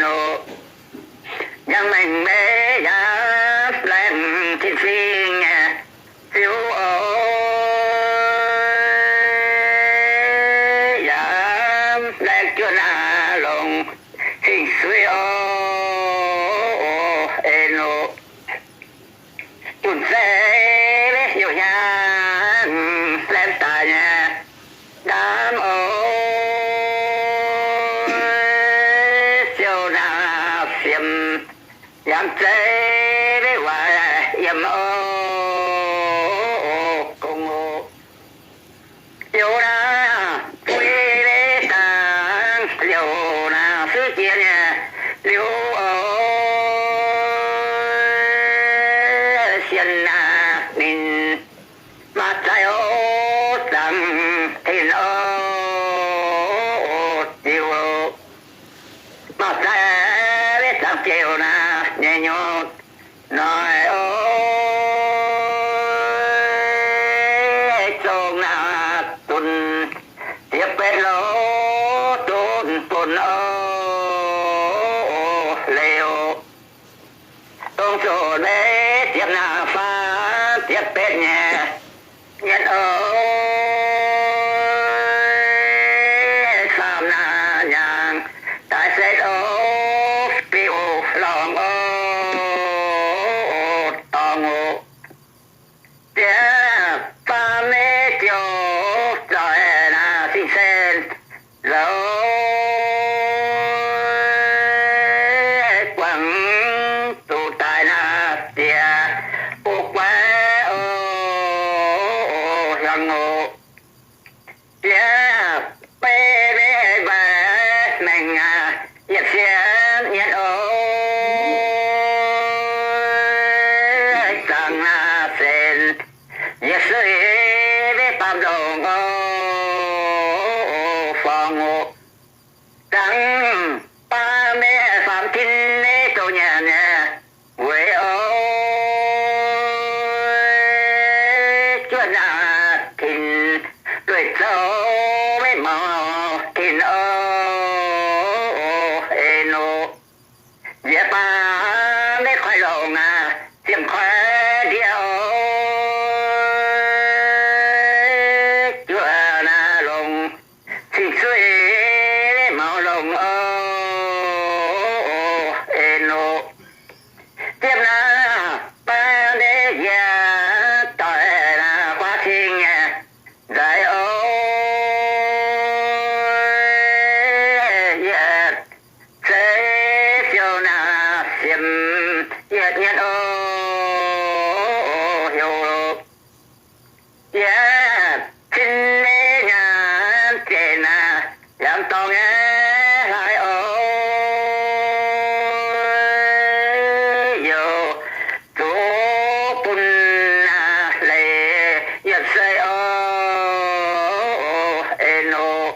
nor, yangh maengc meix yaac laengz tin-sing nyei ziux oc. Yaac laengz juoh naaic longc cing-suiv oc, en oc. Dunv zeiv heuc hnyangx laengz daaih nyei ndaamv oc. Siou naaic siemx yaac zeiv waaic yiem oc, gong oc. Liuz naaic buix dangh liouc naaic suiv jiex nyei liuz oc, sienx naaic ninh mangc zaaix oc, zaangc tin oc, ziux oc. Mangc zaaix zaangc ziux naaic nyei nyuoz noic oc, zong naaic dunv ziepc betv loz, dunv bun oc, leiz oc. Dongh zoqc leiz ziepc naaic faam ziepc betv nyei nyietv oc, faam naaic nyaangc daaih setv oc, biux lorngx oc, dorngx oc. Diex faam nyei ziouc zoih naaic sin-sen zoux, guangc zuqc daaih naaic diex, o guaiv oc, hluangx oc. Diex beiv maiv mbaix maengc aac, yietc siepv nyietv oc, zaangc naaic sen, yietc suiv maiv baamh longc oc, forngx oc. Zaangc baav maiv faam tin maiv dongh nyanc nyei weic oc, juoqv naaic tin lueic zouv maiv maux tin oc, en oc. Nziex baav maiv koi longc aac, ziemh koi ndiev oc, juoqv naaic longc cing-suiv maiv maux longc oc, en oc. Ziepv naaic baav maiv yie doic naaic guaav cing nyei nzaic oc, yietc zeiv siou naaic siemx yietc nyietv oc, heuc yie cin nyei nyaanh zinh naaic, yaac dorngx nyei hlaax oc, youc zuqc bun naaic leiz yietc sei oc, en oc.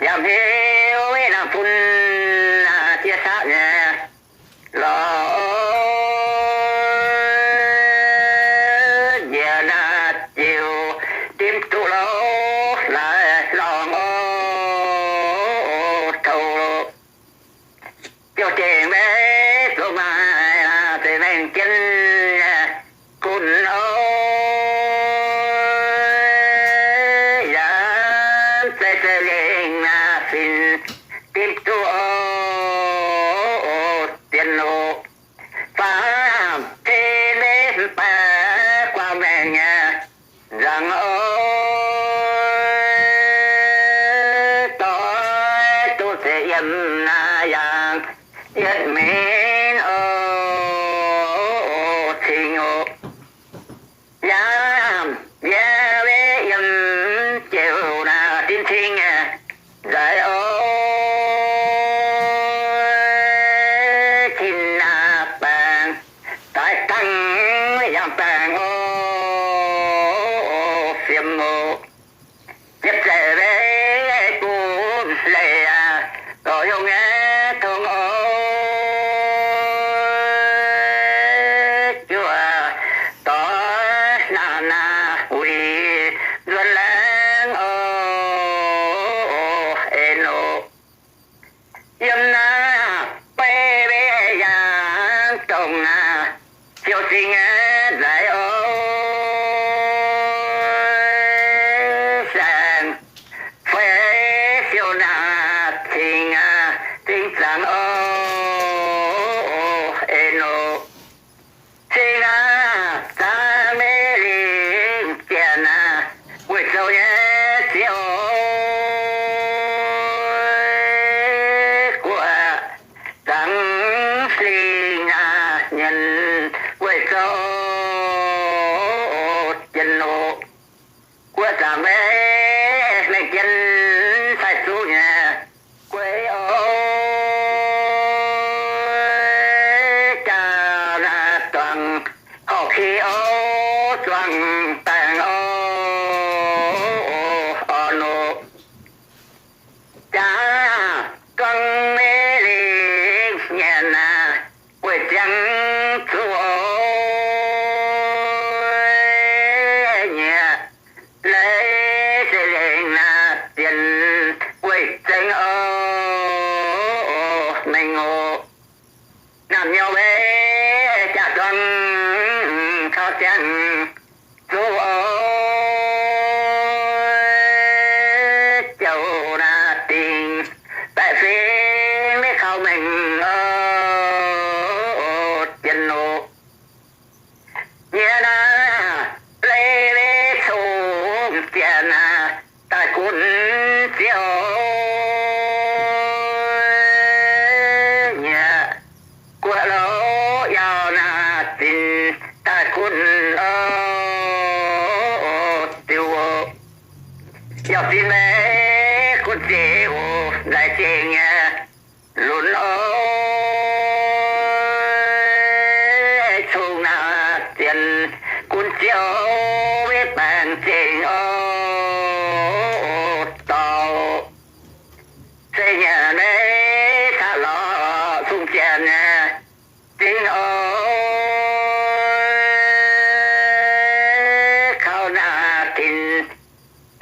Yaac heuc naaic bun naaic jiex saqv nyei lorz, njiec naaic ziux dimv duqv loz laaix lorngx oc, touc ziouc dingc maiv zuqc maaih naaic zeiv maengh jienv nyei gunv oc. Yaac zeiv zeiv lingh naaic fin dimv duqv oc, zien oc. Faam tin maiv mv baac guangc maengc nyei nzangc oc, doix duqv zeiv yiem naaic yangh yietc minv oc, cing oc. Yaac yie maiv yiem jiu naaic dinv cing nyei nzaic oc, cin naaic baengc daaih dangh yangh baengc oc, fiem oc. Yietc zeiv maiv gunv leiz aac, lorz yungh nyei tong oc, juoqv doix naaic naaic wuic nzuonx laengz oc, en oc. Yiem naaic dingh aqv nzaic oc. Saeng feix siou naaic cingx aqv, dingh zaangc oc, eix oc. Cingx aqv, zaangc maiv lingh janx aqv, weic zoux nyei ziouc guoqv zaangc lingh aqv, nyienz weic zoux jien oc. Guoqv zaangc maiv lingh janx faix zuqc nyei gueix oc. Jaa naaic duangc horpc ki oc, zuangx baengh oc, orn oc. Jaa duangc maiv lingh nyanc aqv, weic ziangx zuqc oc. Nyieqc leiz se lengc naaic zienx weic zengx oc, mengh oc. Naamh nyouz maiv jaa-duangh taux ziangx zuqc oc. Jouh naaic dingh baeqc fingx maiv kaux mengh oc, jien oc. Nyieqc naaic leiz maiv cong-jieqc naaic daaih gunv ziouc nyieqc guoqv louh yaac naaic zinx daaih gunv oc, ziouc oc. Yaac zinx maiv gunv ziouc nzaix zengx nyei lunx oc. Cong naaic zienx gunv ziouc maiv baengh zengx oc, dorh se nyanc maiv caqv lorz cong-jieqc nyei zingh oc. Kaux naaic ginx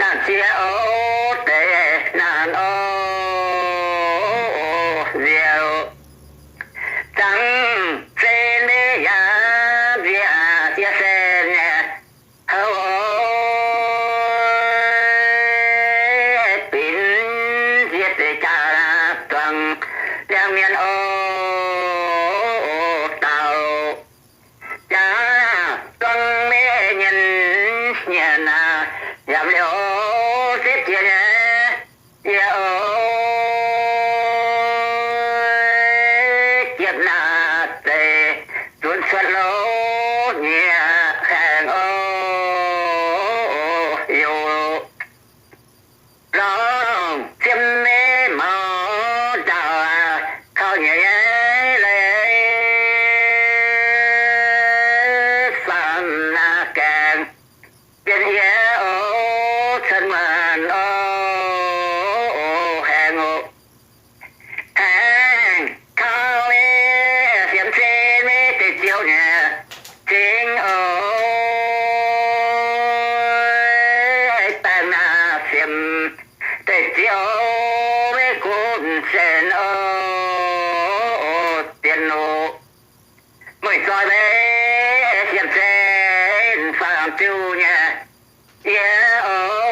naanc ziex oc, deix naanc oc, nziouc zaangc zen maiv yaac nziouc yie sen nyei houv oc. Binc nziex deix jaa-duangh liangx mienh oc, dauh jaa-duangh maiv nyienz nyienz aqv, yaac liouc setv jiex nyei yie oc. Jiex naaic deix zunc cuotv louh nyieqc haengh oc, youc lorngh ziemx maiv maux ndaauh aqv, kaux nyieqc nyei leiz faam naaic gaengh bienh yie oc, cuotv muonc oc, haengh oc. Haengh kaux maiv siemx zen maiv deix ziouc nyei zingh oc. Baengh naaic siemx deix ziouc maiv gunv sen oc, dien oc. Mueiz zoih maiv siemx zen faam ziouc nyei yie oc.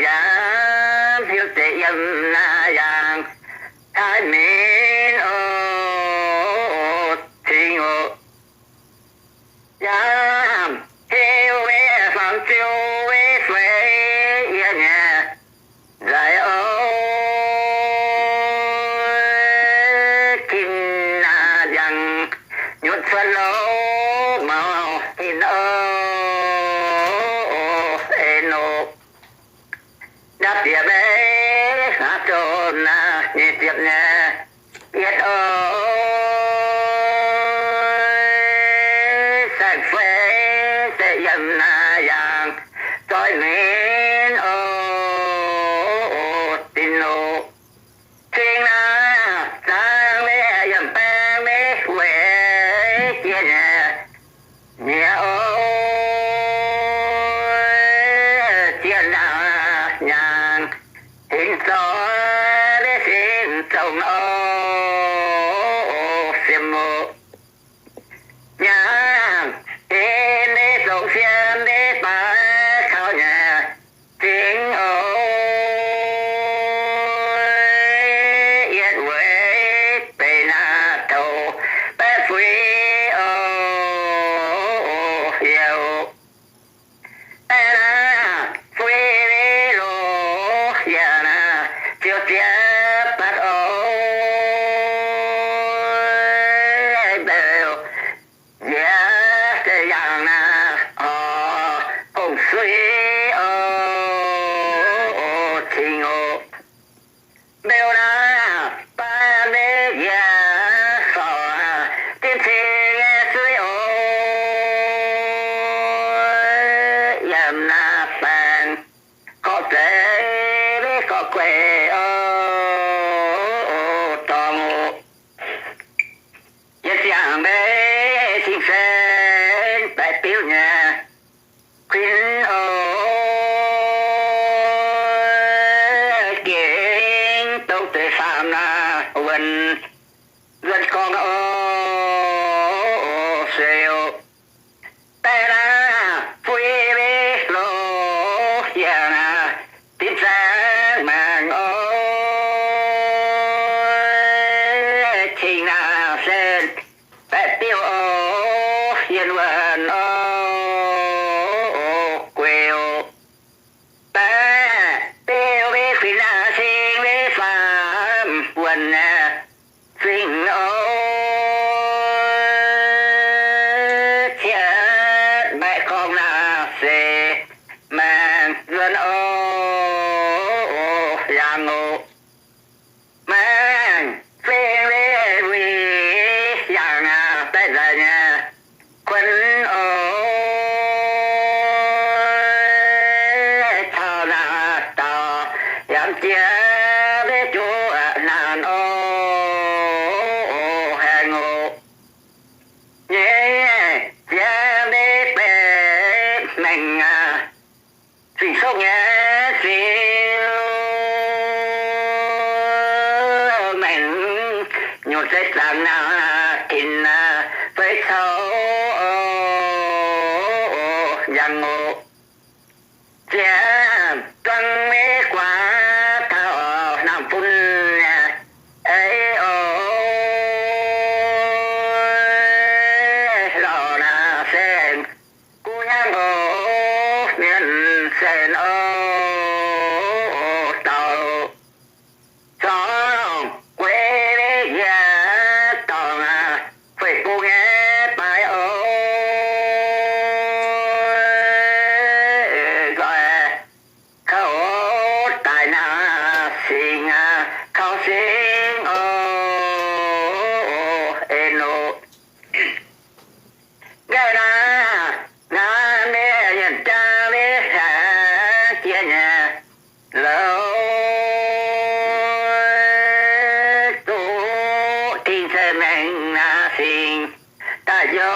Yaac hiuv deix yiem naaic yangh taaih minv oc, cingx oc. Yaac hiuv maiv faam ziouc maiv feix yie nyei nzaic oc. Ginv naaic yangh nyutc cuotv louh maux hinc oc, en oc. Ndapv bieqc maiv haaix zoux naaic nyei ziepc nyei yietv oc. Saeng-feix se yiem naaic yangh zoih minv oc, dinh oc. Cing naaic zaangc maiv yiem baeng maiv weic jiex nyei nyieqc oc. Jiex naaic nyaangh hinc zoih maiv fingx zongh oc, siemx oc. ziex batc oc, mbeu njiec se yangh naaiv oc, hong suiv oc, cing oc. Mbeu naaiv baav mbiv njiec sorc dimv cing nyei suiv oc, yiem naaiv baengh gorqv-zeiv mbiv gorqv-gueiv oc, dorngx oc. Yietc ziangh mbeix cing-sen baeqc biuv nyei kuinx oc, gengh dongh deix faam naaiv wuonh nzuonx gorngv oc, seix oc. Daaih naaiv fuix mbiv loz yiem naaiv dimv zaangv maengx oc, cing naaiv sen baeqc biuv oc, yiem wuonh oc, gueiv oc. Baeqc biuv mbiv kuinx naaiv cing mbiv faam wuonh nyei fingx oc, cietv mbaeqc gorngv naaiv seix maengx nzuonx oc, yangh oc. Maengx fingx mbiv wuic yangh naaiv baeqc nzaic nyei kuonx oc, caux naaiv dauh yaac jiex mbiv juqv naanc oc, haengh oc. Nyei jiex mbiv benx mengh aac, fingx-sokv nyei ziux mengh nyungc zeiv zaangc naaiv dinc naaiv feix caux oc, yangh oc. Ziec zuangx mbiv guaax taux naamh bun nyei eix oc, lorz naaiv saeng guv hnyangx oc, mienh saeng oc, daux zorngh gueix mbiv njiec dorngx aac, feix bung nyei baaix oc, nzoih kouv daaih naaiv singx aac, kouv singx oc, en oc. Nqaih naaiv, naaiv mbiv nyienc jaav mbiv haengx jiex nyei louc, zuqc dingh ceix mengh naaiv singx daaih njoux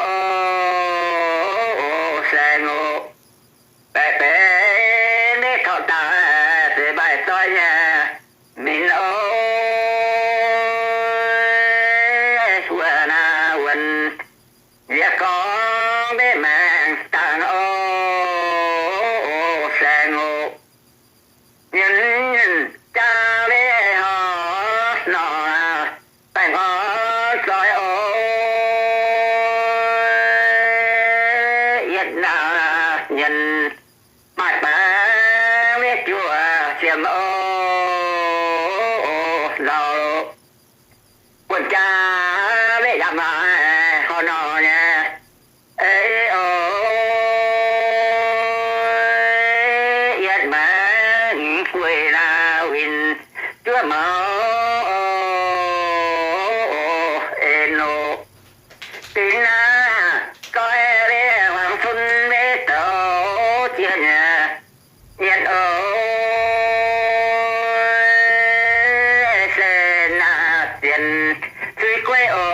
saeng oc. Baeqc benx mbiv torngv daaih zeix mbaih zoih nyei minc oc, wuov naaiv wuonh nziex gorngv mbiv maengx dangh oc, saeng oc. Nyienc jaav mbiv horc nor, baengh horc zoih oc, yietc naaiv nyienc maaih baengx mbiv juoh ziemx oc, lauh buonc jaav mbiv yaac maaih horc nor nyei eix oc, yietc maengx weic naaiv winh juov maux oc, en oc. Dinx naaiv zoih mbiv hmuangx cun mbiv douz jiex nyei nyienc oc, se naaiv zienx zuiz gueiv oc.